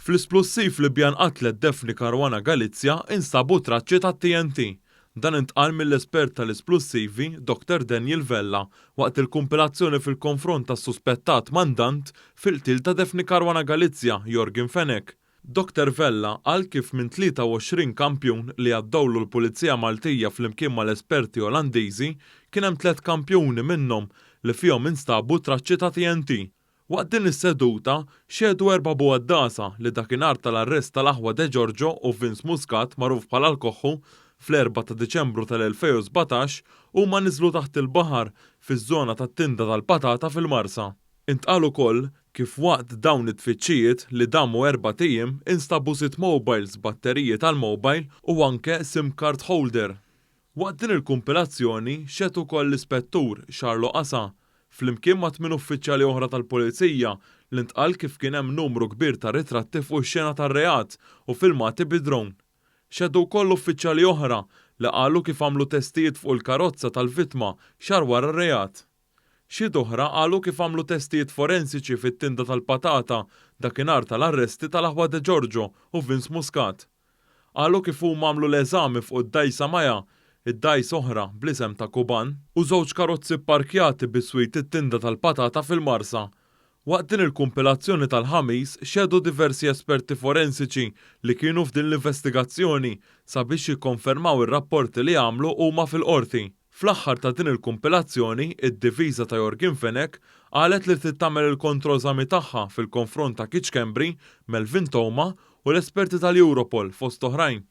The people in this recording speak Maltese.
Fl-isplussiv li biha nqatlet Daphne Caruana Galizia instabu traċċi tat-TNT. Dan intqal mill-espert tal-isplussivi, Dr Daniel Vella, waqt il-kumpilazzjoni fil-konfront tas-suspettat mandant fil-qtil ta' Daphne Caruana Galizia, Yorgen Fenech. Dr Vella qal kif minn 23 kampjun li għaddewlu l-Pulizija Maltija flimkien mal-esperti Olandiżi, kien hemm tliet kampjuni minnhom li fihom instabu traċċi ta' TNT. Waqt din is-seduta, xehdu erba' bugħaddasa li dakinhar tal-arrest tal-aħwa De Giorgio u Vince Muscat magħruf bħala l-Koħħu, fl-erbgħa ta' Diċembru tal-2017, huma niżlu taħt il-baħar fiż-żona tat-Tinda tal-Patata fil-Marsa. Intqal ukoll kif waqt dawn it-tfittxijiet li damu erbat ijiem instabu sitt mobiles, batteriji tal-mobile u anke sim card holder. Waqt din il-kumpilazzjoni xehed ukoll l-Ispettur Charlo Qasa, flimkien ma' tmien uffiċjali oħra tal-Pulizija li ntqal kif kien hemm numru kbir ta' ritratti fuq ix-xena tar-reat u filmati bi drone. Xehdu wkoll uffiċjali oħra li qalu kif għamlu testijiet fuq il-karozza tal-vittma xahar wara r-reat. Xhied oħra qalu kif għamlu testijiet forensiċi fit-tinda tal-patata dakinhar tal-arresti tal-aħwa Degiorgio u Vince Muscat. Qalu kif huma għamlu l-eżami fuq id-dgħajsa Maya, id-dgħajsa oħra bl-isem ta' Kuban, u żewġ karozzi pparkjati biswit it-tinda tal-patata fil-Marsa. Waqt din il-kumpilazzjoni tal-Ħamis xehdu diversi esperti forensiċi li kienu f'din l-investigazzjoni sabiex jikkonfermaw ir-rapporti li għamlu huma fil-Qorti. Fl-aħħar ta' din il-kumpilazzjoni, id-difiża ta' Yorgen Fenech qalet li trid tagħmel il-kontroeżami tagħha fil-konfront ta' Kitch Schembri, Melvin Theuma u l-esperti tal-Europol fost oħrajn.